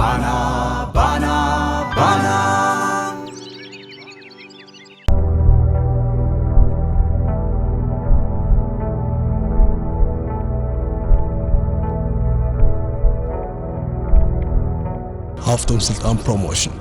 ባና፣ ባና፣ ባና። ሃፍቶም ስልጣን ፕሮሞሽን።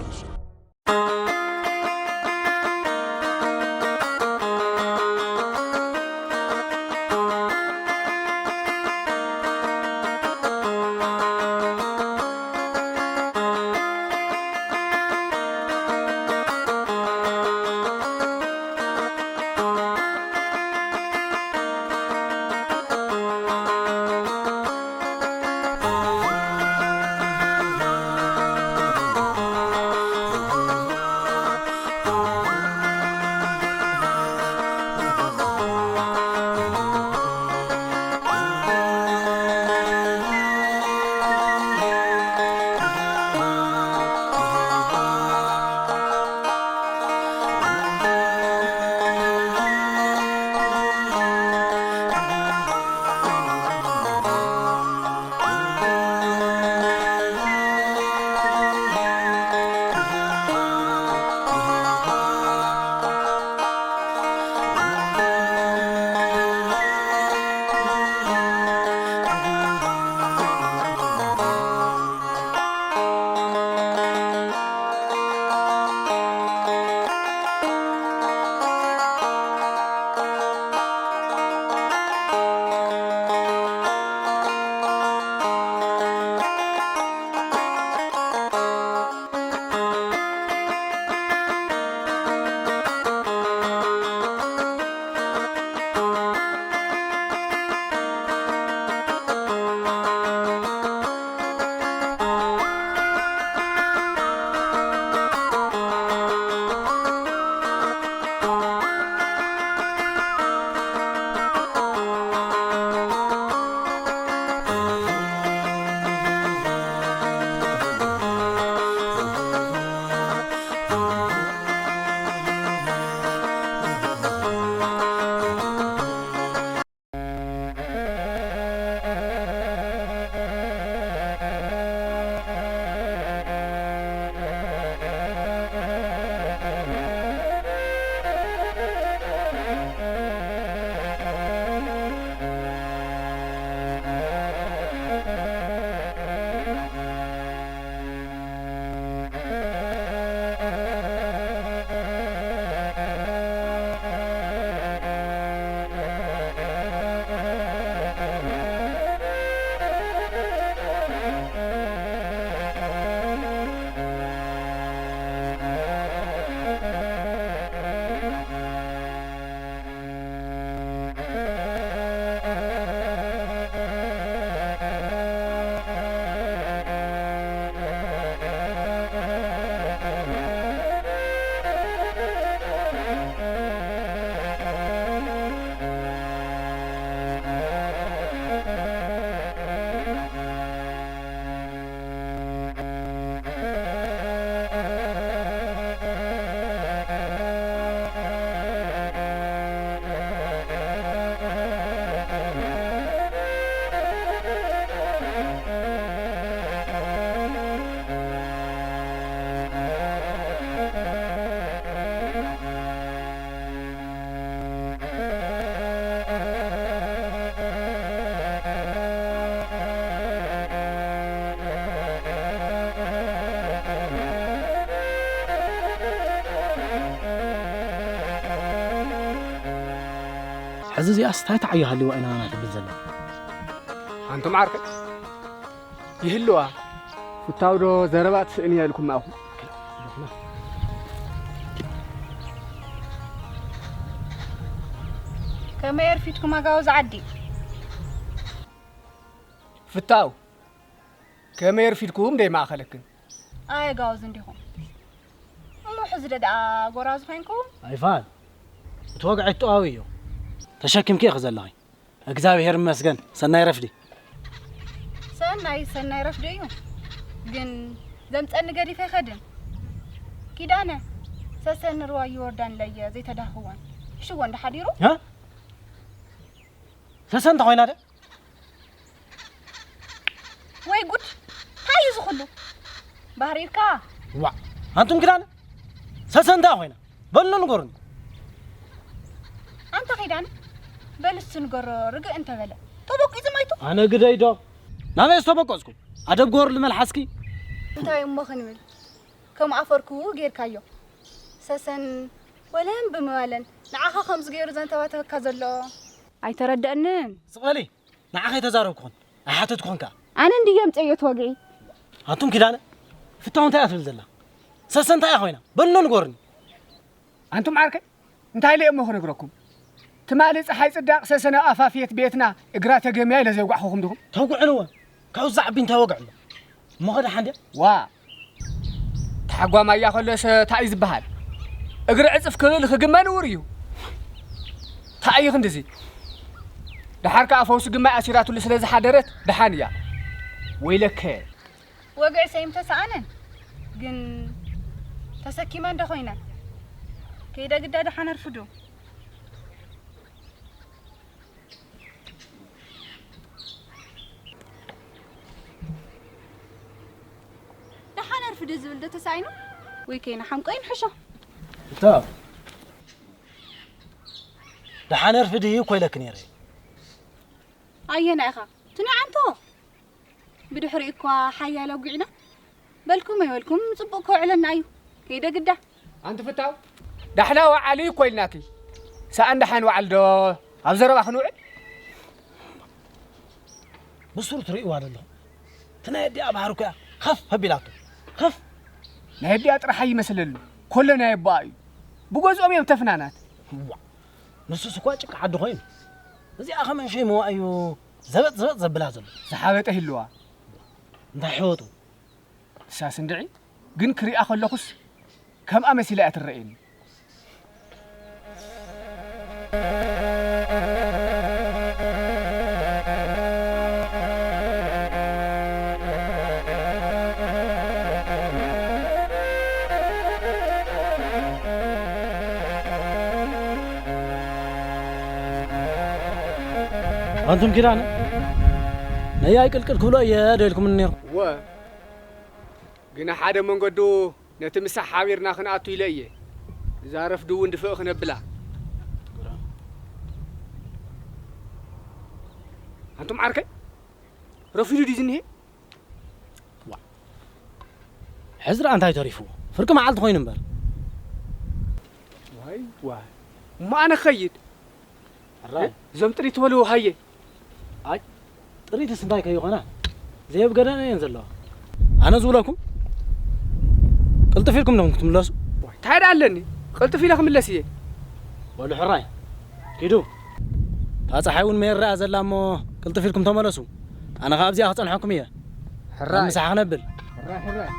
ሕዚ እዚኣስ እንታይ ተዓዮ ሃልይዋ ኢና ናተብል ዘለና? ኣንቱም ዓርከይ ይህልዋ። ፍታው ዶ ዘረባ ትስእን እያ ኢልኩም ኣኹም? ከመይ ኣርፊድኩም ኣጋውዝ ዓዲ? ፍታው፣ ከመይ ኣርፊድኩም ደይ ማእኸለክን? ኣየ ጋውዝ እንዲኹም። እሞ ሕዚ ዶ ደኣ ጎራዙ ኮይንኩም? ኣይፋል፣ እቲ ወግዒ ጥዋዊ እዩ። ተሸኪምኪ ኢኺ ዘለኺ። እግዚኣብሔር ይመስገን። ሰናይ ረፍዲ። ሰናይ፣ ሰናይ ረፍዲ እዩ። ግን ዘምጸኒ ገዲፈ ይኸድን። ኪዳነ፣ ሰሰን ሩባ ይወርዳን ለየ ዘይተዳህወን። ሽወ እንደ ሓዲሩ? እ? ሰሰን እንተ ኮይና ደ? ወይ ጉድ! እንታይ እዩ እዚ ኩሉ? ባህሪካ። ዋ፣ ኣንቱም ኪዳነ፣ ሰሰንታ ኮይና በሎ ንገሩኒ። ኣንታ ኪዳነ፣ በልስ ንገሮ ርግእ እንተበለ ተበቂጹ ማይቱ። ኣነ ግደይ ዶ ናበይ ዝተበቀጽኩ? ኣደብ ገበርሉ መልሓስኪ። እንታይ እሞ ክንብል? ከም ኣፈርኩ ጌርካዮ። ሰሰን ወለም ብምባለን ንዓኻ ከምዚ ገይሩ ዘንተባተበካ ዘሎ ኣይተረደእንን። ስቕ በሊ፣ ንዓኻ ኣይተዛረብኩኽን ኣይሓተትኩኽን ከኣ። ኣነ እንድየ ኣምጸዮ እቲ ወግዒ። ኣቱም ኪዳነ፣ ፍታው እንታይ እያ ትብል ዘላ? ሰሰን እንታይ እያ ኮይና? በሎ ንገሩኒ። ኣንቱም ዓርከይ፣ እንታይ ኢለ እሞ ክነግረኩም? ትማሊ ጸሓይ ጽዳቕ ሰሰነ ኣፋፍየት ቤትና እግራ ተገምያ ኢለ ዘይጓሕኹኹም ዲኹም? ተውግዕንዎ። ካብኡ ዝዓቢ እንታይ ወግዒ ኣሎ? እሞ ኸ ደሓን ድያ? ዋ፣ ተሓጓማያ ከሎስ እንታይ እዩ ዝበሃል? እግሪ ዕጽፍ ክብል ክግመ ንቡር እዩ። እንታይ እዩ ክንድዚ? ደሓር ከኣ ፈውሲ ግማይ ኣሲራትሉ ስለ ዝሓደረት ደሓን እያ። ወይለከ። ወግዒ ሰይም ተሰኣነን፣ ግን ተሰኪመ እንዶ ኮይነ። ከይደ ግዳ ደሓን ኣርፍዱ። ደሓን ኣርፍደ ዝብል ዶ ተሳኢኑ? ወይ ከይነ ሓምቆ ይንሕሾ። እታ ደሓን ኣርፍዲ እኮ ኢለክ ነይረ። ኣየና ኢኻ? ትንዓንቶ። ብድሕሪኡ እኳ ሓያል ኣጉዒና። በልኩም ኣይበልኩም፣ ጽቡቕ ከውዕለና እዩ። ከይደ ግዳ። ኣንቲ ፍታው፣ ዳሕና ወዓሊ እኮ ኢልናኪ። ሰኣን ደሓን ወዓል ዶ ኣብ ዘረባ ክንውዕል? ብሱሩ ትርእይዋ ዘለኹም። እቲ ናይ ኣዲኣ ባህሪ እኮ እያ ኸፍ ኣቢላቶ። ኸፍ። ናይ ኣዲኣ ጥራሕ ኣይመስለሉን። ኮሎ ናይ ኣቦኣ እዩ። ብገዝኦም እዮም ተፍናናት። እዋ። ንሱስ እኳ ጭቃ ዓዲ ኮይኑ። እዚኣ ከመንሸይ መዋእ እዩ ዘበጥ ዘበጥ ዘብላ ዘሎ። ዝሓበጠ ይህልዋ። እንታይ ሕወጡ? እሳስ እንድዒ፣ ግን ክሪኣ ከለኹስ ከምኣ መሲላ እያ ትረኣየኒ። ኣንቱም ኪዳነ፣ ነያይ ቅልቅል ክብሎ እየ ደልኩምኒ ነይርኩም። እወ፣ ግና ሓደ መንገዱ ነቲ ምሳሕ ሓቢርና ክንኣቱ ኢለ እየ። እዛ ረፍዲ እውን ድፍእ ክነብላ። ኣንቱም ዓርከይ፣ ረፊዱ ድዩ ዝኒሄ? ዋ። ሕዚ ደኣ እንታይ ተሪፍዎ? ፍርቂ መዓልቲ ኮይኑ እምበር። ዋይ፣ ዋይ። እሞ ኣነ ክኸይድ። ሕራይ። እዞም ጥሪት በሉ ሃየ። ኣይ፣ ጥሪትስ እንታይ ከይኾና? ዘየብገደን እየን ዘለዋ። ኣነ ዝብለኩም፣ ቅልጥፍ ኢልኩም ዲኹም ክትምለሱ? ዋይ፣ እንታይ ደኣ ኣለኒ? ቅልጥፍ ኢለ ክምለስ እየ። በሉ ሕራይ፣ ኪዱ። እታ ጸሓይ እውን መይራ እያ ዘላ እሞ፣ ቅልጥፍ ኢልኩም ተመለሱ። ኣነ ኸኣ ኣብዚኣ ክጸንሐኩም እየ። ሕራይ። ምሳሕ ክነብል። ሕራይ፣ ሕራይ።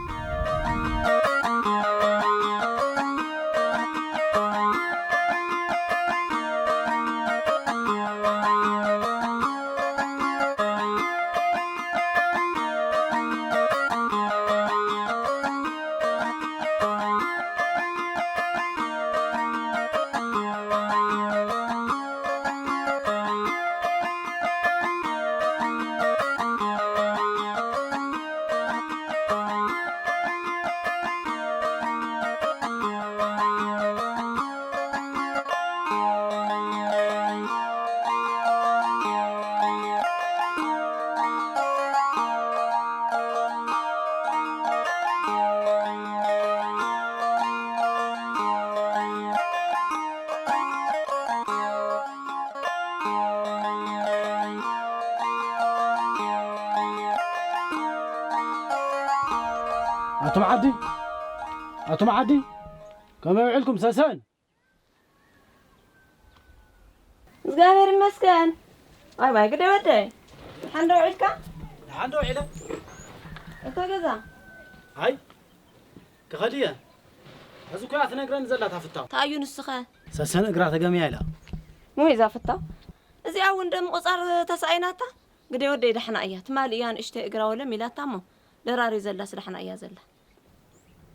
ኣቱም ዓዲ፣ ኣቱም ዓዲ፣ ከመይ ውዒልኩም ሰሰን? እግዚኣብሔር ይመስገን። ኣይ፣ ባይ፣ ግደ ወደይ። ደሓን ዶ ውዒልካ? ደሓን ዶ ውዒለ? እታ ገዛ? ኣይ፣ ክኸድ እየ። ሕዚ እኮ እያ ትነግረኒ ዘላ እታ ፍታው። እንታይ እዩ ንስኸ? ሰሰን እግራ ተገምያ ኢላ። እሞ እዛ ፍታው? እዚኣ እውን ደም ቆጻር ተሳኢናታ? ግደ ወደይ ደሕና እያ። ትማሊ እያ ንእሽተይ እግራ ወለም ኢላታ እሞ ደራሪ ዘላስ ደሕና እያ ዘላ።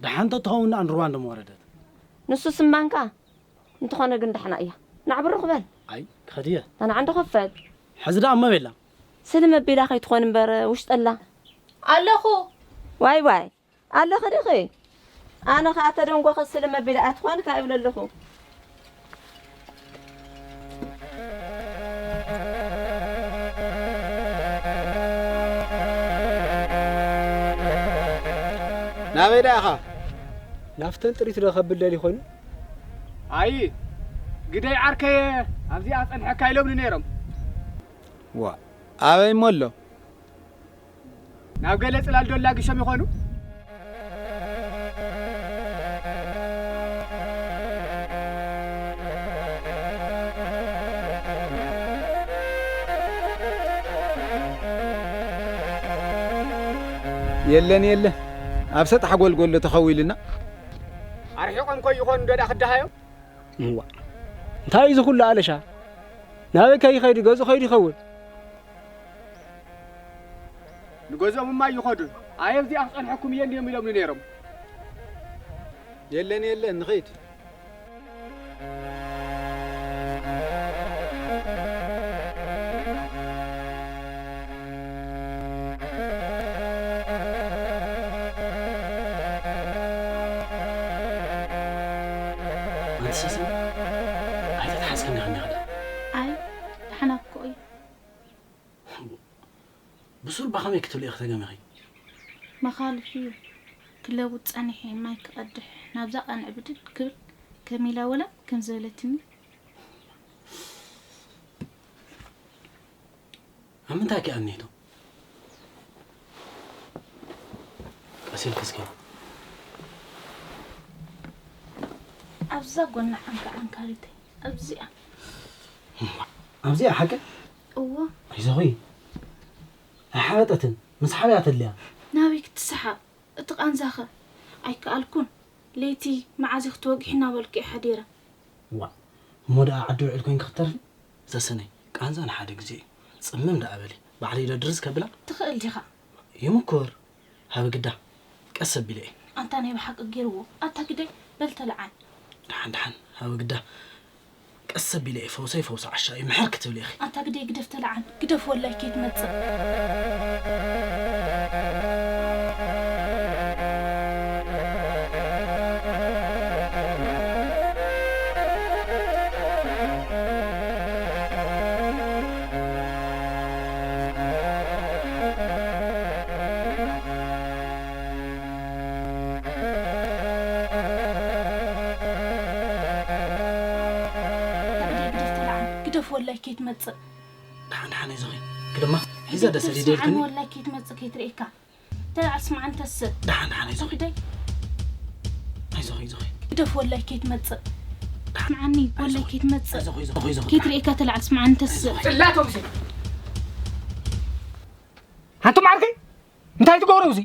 ደሓን ተትኸውን ደኣ ንሩባ እንዶ ምወረደት። ንሱ ስማንካ እንተኾነ ግን ደሕና እያ። ናዕ ብሩኽ በል። ኣይ፣ ክኸድ እየ። ኣና ዓንዶ ኸፈል። ሕዚ ደኣ እመ ቤላ። ስልም ኣቢላ ከይትኾን እምበር ውሽጠላ። ኣለኹ። ዋይ ዋይ። ኣለኺ ዲኺ? ኣነ ኸኣ ተደንጎኺ ስልም ኣቢለ ኣትኾንካ እብል ኣለኹ። ናበይ ደኣ ኢኻ? ናፍተን ጥሪት ዶ ከብል ደልዩ ኮይኑ? ኣይ፣ ግደይ ዓርከየ፣ ኣብዚኣ ጸንሐካ ኢሎምኒ ነይሮም። ዋ፣ ኣበይ እሞ ኣሎ? ናብ ገለ ጽላል ዶ ኣላጊሾም ይኾኑ? የለን፣ የለን። ኣብ ሰጣሕ ጎልጎሎ ተኸዊልና። ኣርሒቖም ኮይ ይኾኑ ዶ ደኣ ክደሃዮም? እዋ። እንታይ እዩ እዚ ኩሉ ኣለሻ? ናበይ ከይኸይዱ ገዝኡ ከይዱ ይኸውን? ንገዝኦም እማ ይኸዱ። ኣየ ኣብዚኣ ክጸንሐኩም እየ እንድዮም ኢሎምኒ ነይሮም። የለን፣ የለን፣ ንኸይድ። ኣንቲ ሰሰን፣ ኣይተተሓዝክን ኢኺ እኒኻ። ኣይ፣ ደሓና እኮ እዩ። ብሱር ብኸመይ ክትብልኢ ኢኺ ተገሚኺ? መኻልፍ እዩ። ክለውጥ ጸኒሐ ማይ ክቐድሕ ናብዛ ቀንዕ ብድድ ክብል ከሚላ ወላ ከም ዝበለትኒ። ኣብ ምንታይ ከ እኒሄቶ? ቀስ ኢልኪ እስኪ። ኣብዛ ጎና ዓንካ ዓንካሪተይ፣ ኣብዚኣ። ኣብዚኣ ሓቂ? እዎ። ኣይዞኺ። ኣይሓበጠትን። ምስ ሓብያ ተድልያ። ናበይ ክትስሓብ? እቲ ቃንዛኸ? ኣይከኣልኩን። ለይቲ መዓዝ ክትወግሒ እናበልኩ እየ ሓዲረ። ዋእ፣ እሞ ደኣ ዓዲ ውዕል ኮይንኪ ክትተርፊ? ሰሰነይ፣ ቃንዛ ንሓደ ግዜ እዩ። ጽምም ደኣ በሊ። ባዕለይ ዶ ድርዝ ከብላ? ትኽእል ዲኻ? ይምኩር። ሃቢ ግዳ። ቀስ ኣቢለ እየ። ኣንታ ናይ ብሓቂ ገይርዎ። ኣታ ግደይ፣ በል ተለዓል። ደሓን፣ ደሓን። ሃቢ ግዳ። ቀስ ኣቢለ እየ። ፈውሰይ ፈውሲ ዓሻ እዩ። ምሕር ክትብሊ ኢኺ። ኣንታ ግደይ፣ ግደፍ ተለዓል። ግደፍ ወላይ ከይትመጽእ። ግደፍ ወላይ ከይትመጽእ። ደሓን ደሓን ኣይዞኺ። ግደማ ሒዛ ደስ ግደፍ ኢሉ ይደልክኒ። ስምዓኒ ወላይ ከይትመጽእ ከይትርእየካ። ተለዓል ስምዓኒ ተስእ። ደሓን ደሓን ኣይዞኺ። ግደይ። ኣይዞኺ ኣይዞኺ። ግደፍ ወላይ ከይትመጽእ። ስምዓኒ ወላይ ከይትመጽእ። ኣይዞኺ ኣይዞኺ ኣይዞኺ። ከይትርእየካ ተለዓል ስምዓኒ ተስእ። ጽላቶም ሲ። ኣንቱም ዓርከይ እንታይ ትገብሩ እዚ?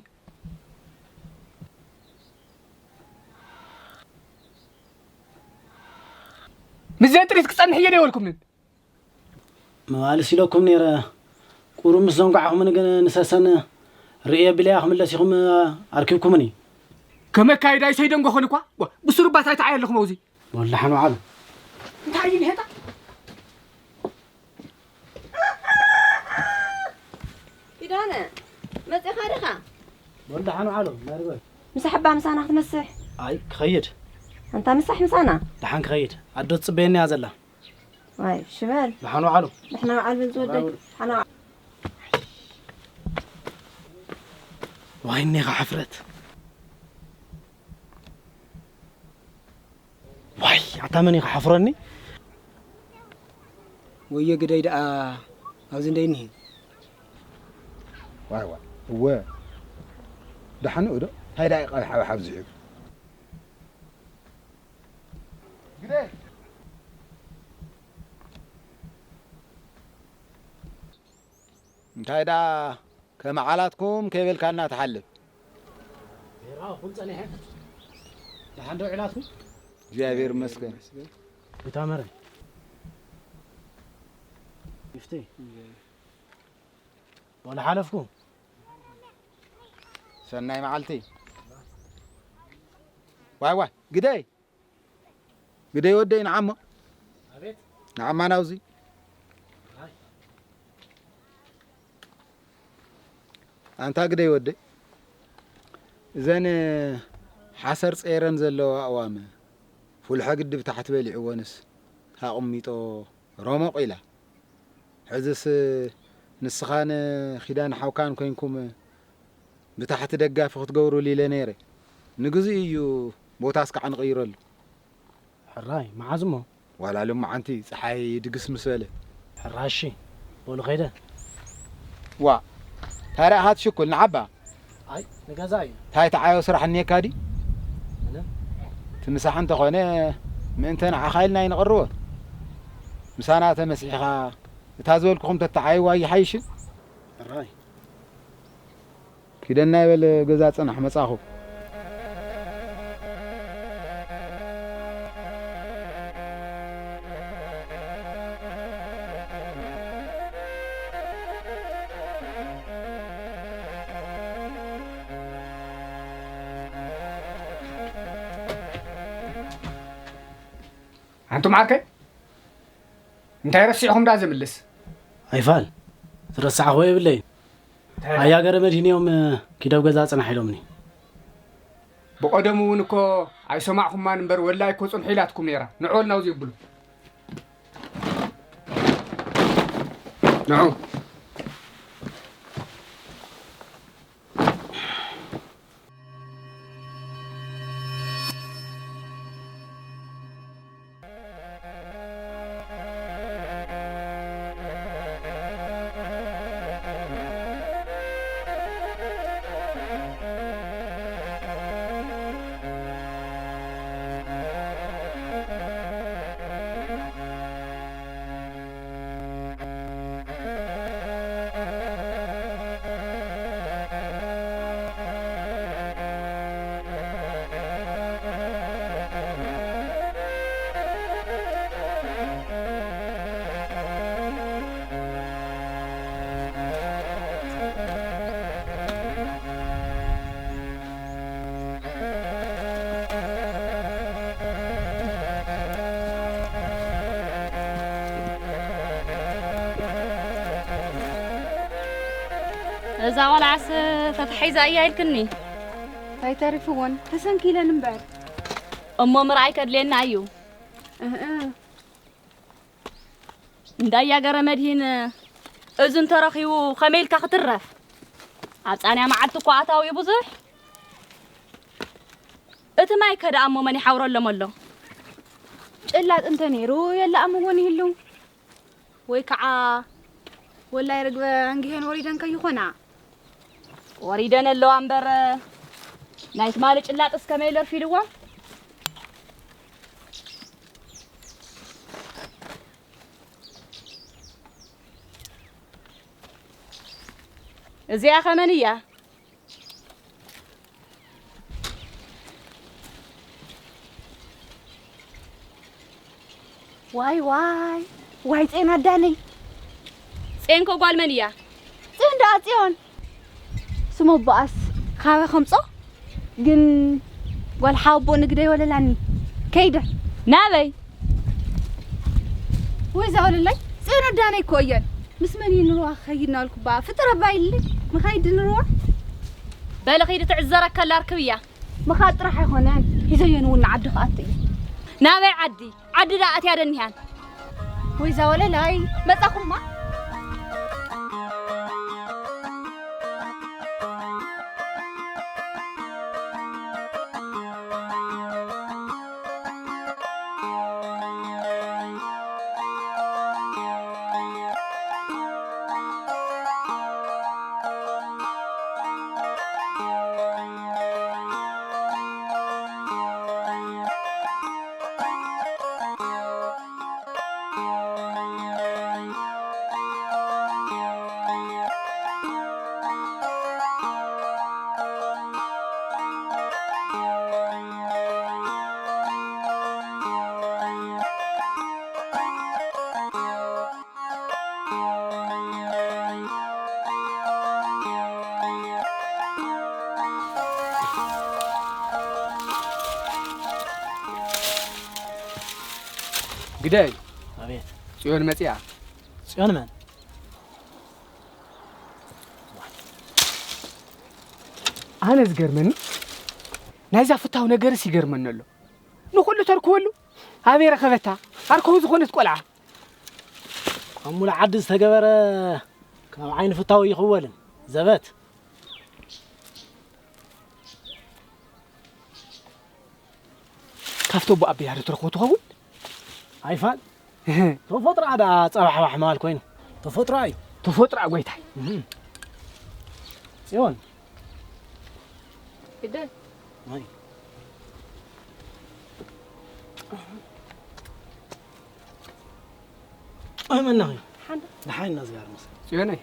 ምስዘን ጥሪት ክጸንሕ እየ ዶ ይበልኩምን? መባልስ ኢለኩም ነይረ። ቁሩብ ምስ ዘንጓዕኹምኒ ግን ንሰሰን ርእየ ብለያ ክምለስ ኢኹም ኣርኪብኩምኒ። ከመካይዳ ይሰይደንጎ ኾን እኳ። ዋ፣ ብስሩባት ኣይተዓየ ኣለኹም ኣውዚ። ወላ ሓኑ ዓሉ። እንታይ እዩ ንሄታ? ኪዳነ፣ መጺኻ ዲኻ? ወላ ሓኑ ዓሉ፣ ናይ ርግበ። ምሳሕ እባ ምሳና ክትመስሕ። ኣይ፣ ክኸይድ። ኣንታ ምሳሕ ምሳና። ደሓን ክኸይድ። ኣዶ ትጽበየኒ እያ ዘላ። ዋይ፣ ሽበል። ደሓን ወዓሉ። ደሕና ወዓል በል ዝወደይ። ደሓን ወዓል። ዋይ፣ እኒኻ ሕፍረት። ዋይ፣ ኣታ መን ኢኻ ሓፍረኒ? ወዮ ግደይ ደኣ ኣብዚ እንደ እኒሄ። ዋይ፣ ዋይ፣ እወ። ደሓን ዶ? እንታይ ደኣ ይቐርሓ ብሓብዚሑ? ግደይ። እንታይ ደኣ ከም ዓላትኩም ከይበልካና ትሓልፍ? ሄራ፣ ኩሉ ጸኒሐ። ደሓን ዶ ዕላትኩም? እግዚኣብሔር ይመስገን። ይታመረ። ይፍቴ። ወላ ሓለፍኩ። ሰናይ መዓልቲ። ዋይ፣ ዋይ፣ ግደይ። ግደይ ወደይ፣ ንዓሞ። ኣቤት። ንዓማ ናውዚ። ኣይ። ኣንታ ግደይ ወደይ። እዘን ሓሰር ጸይረን ዘለዋ ኣእዋም፣ ፉልሖ ግድብ ታሕቲ በሊዕወንስ፣ ኣቕሚጦ ሮሞቕ ኢላ። ሕዝስ ንስኻን ኪዳን ሓውካን ኮይንኩም ብታሕቲ ደጋፊ ክትገብሩሉ ኢለ ነይረ። ንግዜኡ እዩ፣ ቦታስ ከዓ ንቕይረሉ። ሕራይ፣ መዓዝ እሞ? ዋላ ሎማዓንቲ ጸሓይ ድግስ ምስ በለ። ሕራይ፣ እሺ። በሉ ኸይደ። ዋ፣ ታዲያ ኢኻ ትሽኩል ንዓባ? ኣይ፣ ንገዛ እዩ። እንታይ ተዓዮ ስራሕ እኒየካ ድዩ? ምንም። እቲ ምሳሕ እንተኾነ ምእንተ ንዓኻ ኢልና ኣይንቕርቦ። ምሳና ተመሲሕኻ እታ ዝበልኩኹም ተተዓይዋ ይሓይሽ። ሕራይ። ኪደና ይበል ገዛ ጽናሕ መጻኹ። ኣንቱም ዓርከይ፣ እንታይ ረሲዕኹም ዳ ዘምልስ? ኣይፋል፣ ዝረሳዕኽዎ የብለይን። እንታይ? ኣያ ገረ መድሂን እዮም፣ ኪደብ ገዛ ጽናሕ ኢሎምኒ። ብቐደሙ እውን እኮ ኣይሰማዕኹማን እምበር፣ ወላ እኮ ጽንሑ ኢላትኩም ነይራ። ንዑ፣ ናውዚ ይብሉ። ንዑ። እዛ ቆልዓስ ተታሒዛ እያ ኢልክኒ? እንታይ ተሪፍወን? ተሰንኪለን እምበር። እሞ ምርኣይ ከድልየና እዩ። እህ፣ እህ። እንዳያ ገረ መድሂን እዝን ተረኺቡ ከመይ ኢልካ ክትረፍ? ኣብ ጻንያ መዓልቲ እኮ ኣታዊኡ ብዙሕ። እቲ ማይ ከ ደኣ እሞ መን ይሓውረሎም ኣሎ? ጭላጥ እንተ ነይሩ የለኣምዎን ይህልው። ወይ ከዓ ወላይ ርግበ ኣንጊሄን ወሪደን ከይኾና? ወሪደን ኣለዋ እምበር፣ ናይ ትማሊ ጭላጥስ ከመይ ኢሉ ኣርፊድዋ? እዚኣ ከመን እያ? ዋይ፣ ዋይ፣ ዋይ፣ ጼን ኣዳነይ። ጼን ከ ጓል መን እያ? ጼን ደኣ ጽዮን። ስም ኣቦኣስ ካበይ ከምጾ? ግን ጓል ሓወቦ ንግደይ ወለላኒ። ከይደ። ናበይ? ወይ እዛ ወለላይ፣ ጽዮን ኣዳነይ እኮ እየን። ምስ መን እዩ ንርዋ ክኸይድ እናበልኩ እባ ፍጥር ኣባይልኒ። ንኸይድ ንርዋ። በሊ ኺዲ ትዕዘረካ ኣላ ርክብ እያ። ምኻድ ጥራሕ ኣይኮነን፣ ሒዘየን እውን ንዓዲ ክኣቱ እየ። ናበይ ዓዲ? ዓዲ ደኣ ኣትያ ደኒሃን። ወይዛ ወለላይ፣ መጻኹማ? ግደይ። ኣቤት። ጽዮን መጺኣ። ጽዮን መን? ኣነ ዝገርመኒ፣ ናይዛ ፍታው ነገርስ ይገርመኒ ኣሎ። ንኹሉ ተርክበሉ ኣበይ ረኸበታ? ኣርከቡ ዝኾነት ቆልዓ። ኣብ ሙሉ ዓዲ ዝተገበረ ካብ ዓይኒ ፍታው ይኽወልን ዘበት። ካብቶ ኣቦ ኣቢያ ዶ ትረኽቦ ትኸውን? ኣይፋል። ተፈጥሮኣ ደኣ ጸባሕባሕ ምባል ኮይኑ። ተፈጥሮኣ እዩ። ተፈጥሮኣ ጎይታይ። እህ። ጽዮን። ግደ። ማይ። ኣይ መናኺ። ሓንዳ። ደሓን ኢና ዝጋር መስ። ጽዮነይ።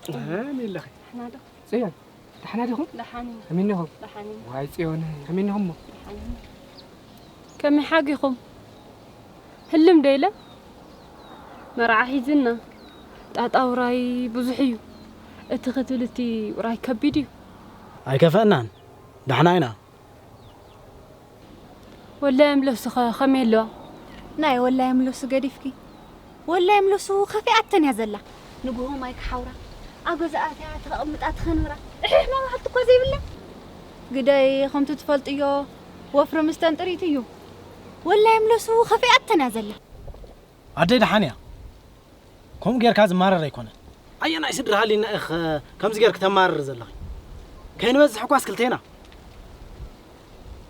ኣሜን ኣለኺ። ደሓና ዶ? ጽዮን፣ ደሓና ዲኹም? ደሓን ኢና። ከመይ እኒኹም? ደሓን ኢና። ዋይ ጽዮን፣ ከመይ እኒኹም እሞ? ደሓን ኢና። ከመይ ሓጊኹም? ህልም ዶ ኢለ? መርዓ ሒዝና። ጣጣ ውራይ ብዙሕ እዩ። እቲ ክትብል እቲ ውራይ ከቢድ እዩ። ኣይከፈእናን። ደሓና ኢና። ወላይ ኣምለሱኸ ከመይ ኣለዋ? ናይ ወላይ ኣምለሱ ገዲፍኪ። ወላይ ኣምለሱ ከፊኣተን እያ ዘላ። ንግሆ ማይ ክሓውራ፣ ኣብ ገዛ ኣትያ ተቐምጣ ትኸንብራ። እሕሕ መባህልቲ እኳ ዘይብላ። ግደይ፣ ከምቲ ትፈልጥዮ፣ ወፍሪ ምስተን ጥሪት እዩ። ወላይ ኣምለሱ ከፊኣተን እያ ዘላ። ኣደይ ደሓን እያ። ከምኡ ጌርካ ዝማረር ኣይኮነን። ኣየናይ ስድራ ሃሊና ኢኽ ከምዚ ጌርክ ተማርር ዘለኺ? ከይንበዝሕ እኳስ ክልቴና።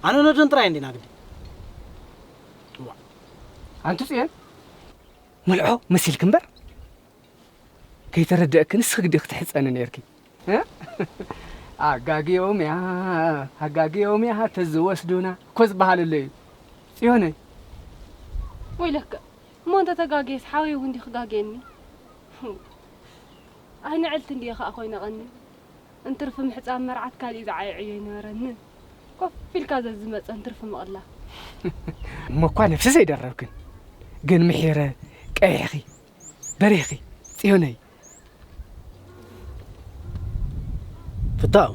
ኣነ ነደን ጥራይ እንዲና ግዲ። እዋ። ኣንቲ ጽዮን፣ ምልዖ መሲልክ እምበር፣ ከይተረደእክ ንስኺ ግዲ ክትሕጸኒ ነይርኪ። እ? ኣጋግዮምያ፣ ኣጋግዮምያ ተዝወስዱና እኮ ዝበሃል ኣሎ እዩ። ጽዮነይ። ወይለከ፣ እሞ እንተ ተጋግየስ ሓወይ እውን ድዩ ክጋግየኒ? ኣይ ንዕልቲ እንድየ ኸኣ ኮይነ ቐኒ። እንትርፊ ምሕጻብ መርዓት ካሊእ ዝዓይዕዮ ኣይነበረንን። ኮፍ ኢልካ ዘዝመጸ እንትርፊ ምቕላ። እሞ እኳ ነፍሲ ዘይደረብክን፣ ግን ምሒረ ቀይሕኺ፣ በሪህኺ፣ ጽዮነይ። ፍታው፣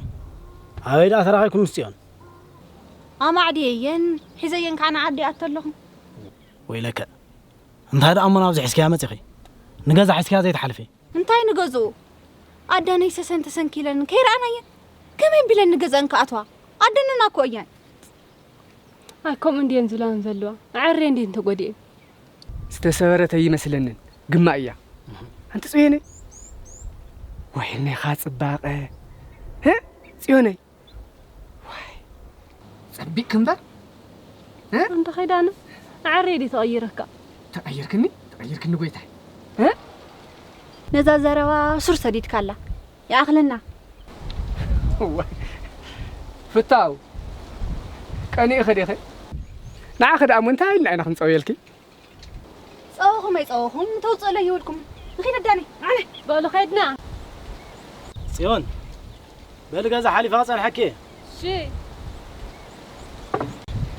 ኣበይ ደኣ ተራኺብኩም ምስ ጽዮን? ኣማዕድየየን፣ ሒዘየን ከዓ ንዓዲ ኣቶ ኣለኹ። ወይለከ፣ እንታይ ደኣ እሞ ናብዚ ሒዝክያ መጺኺ? ንገዛ ሒዝክያ ዘይትሓልፊ? እንታይ ንገዝኡ? ኣደነይ ሰሰን ተሰንኪለን ከይረኣናየን፣ ከመይ ቢለን ንገዛን ክኣትዋ? ኣደነና እኮ እየን። ኣይ፣ ከምኡ እንድየን ዝብላን ዘለዋ። ኣዐርየ እንድየን ተጎዲኤን። ዝተሰበረት ኣይመስለንን፣ ግማ እያ። ኣንቲ ጽዮነይ፣ ወይኔኻ ጽባቐ። ህ? ጽዮነይ። ዋይ፣ ጸቢቕኪ እምበር። እ? እንተ ኸይዳና፣ ኣዐርየ ድየ ተቐይረካ? ተቐይርክኒ? ተቐይርክኒ ጎይታይ። እ? ነዛ ዘረባ ሱር ሰዲድካላ። ይኣኽለና። ዋይ፣ ፍታው፣ ቀኒእኺ ዲኺ? ንዓኺ ደኣ እሞ እንታይ ኢልና ኢና ክንጸውየልኪ? ጸወኹም ኣይጸወኹም፣ ተውጽእለይ ይብልኩም። ንኺድ ኣዳኒ፣ ንዓነ። በሉ ኸድና። ጽዮን፣ በሊ ገዛ ሓሊፋ ጸንሐኪ። እሺ።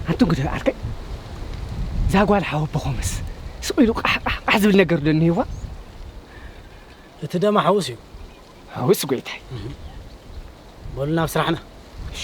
ኣንቱም ግደ ዓርከይ፣ እዛ ጓል ሓወቦኹምስ ስቕ ኢሉ ቃሕ፣ ቃሕ፣ ቃሕ ዝብል ነገር ዶ እኒህዋ? እቲ ደማ ሓውስ እዩ። ሓውስ ጎይታይ። እህ። በሉ ናብ ስራሕና። እሺ።